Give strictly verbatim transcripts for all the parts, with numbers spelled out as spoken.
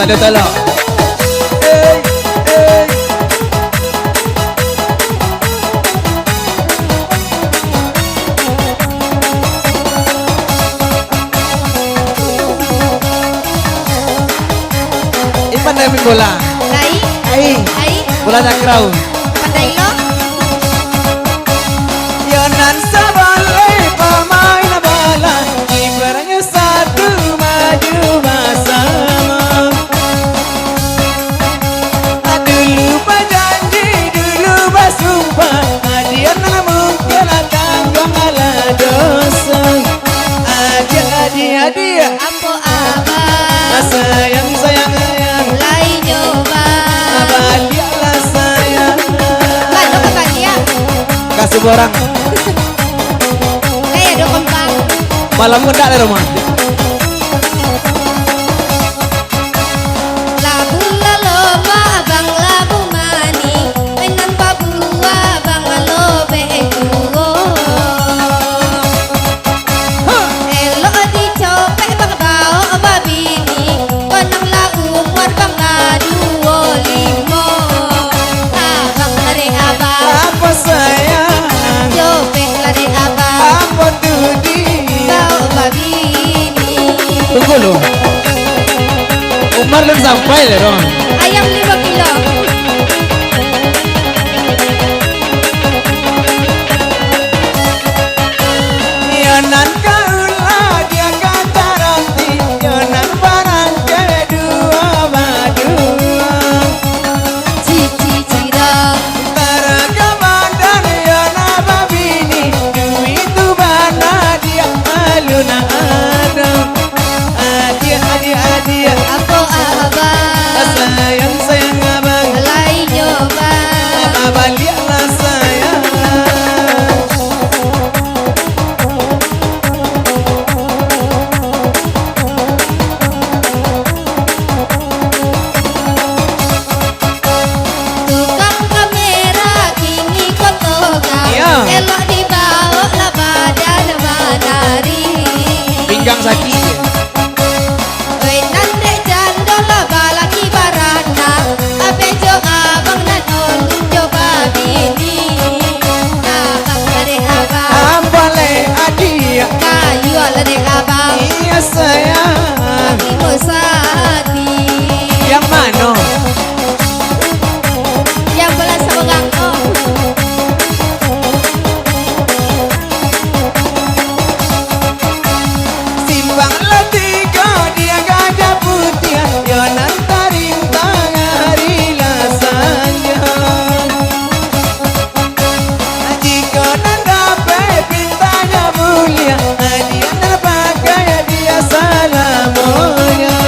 Ada talak. Hey, hey. Ipan dah main bola. Lai. Ai. Ai. Bola takraw. Pandai lo. Yo nan sabaleh pamain bola, kiparnyo satu maju basamo. Dulu bajanji, dulu basumpah, adiak nan mungkin lah tangguang alah doso. Adiak, adiak, adiak. Apo abang? Sayang, sayang, sayang. Lai nyoba. Baliaklah sayang. Bang, lo ka baliak? Ka subarang. Lai ado kembang. Malam ko ndak ado rumah. Labu lalomak bang, labu manih, nan babuah bang lobeh juo. Elok dicopek bang, baok babini, ko nan lah umua bang lah duo limo. Abang ladeh abang. Apo sayang? Copek ladeh abang. Apo tu di? Baok babini. Tunggu lu. Umar lun sampai le dong. Ayam limo kilo. Yo nan ka ulah diak ka taranti, yo nan barangkek duo baduo. Cici cirang. Taraga badan yo nan babini, duit tu bana diak alun ado. Adiak, adiak, adiak. Apo abang? Sayang, sayang abang. Lai nyoba. Abang baliaklah sayang. Tukang kamera kini ko toga. Iyo. Elok dibaok lah badan manari. Pinggang sakik. Oi, nan dek jando lah balaki baranak. Ape jo abang nan alun jo babini. Abang ladeh abang. Apo lai adiak? Kayu ladeh abang. Iyo sayang. Bimo sati. Yang mano? Yang bola saurang ko. Simpang lah tigo diak Gajah Putiah, yo nan tarintang ari lah sanjo. Jikok nan dapek pintanyo buliah, adiak nan pakai adiak salamonyo.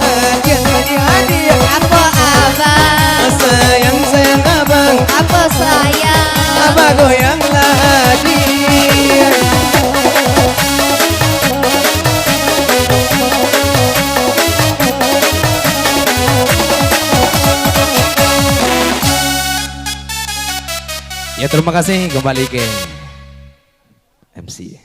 Adiak, adiak, adiak. Apo abang? Sayang, sayang abang. Apo sayang? Abang goyang lah adiak. Ya, terima kasih, kembali ke M C.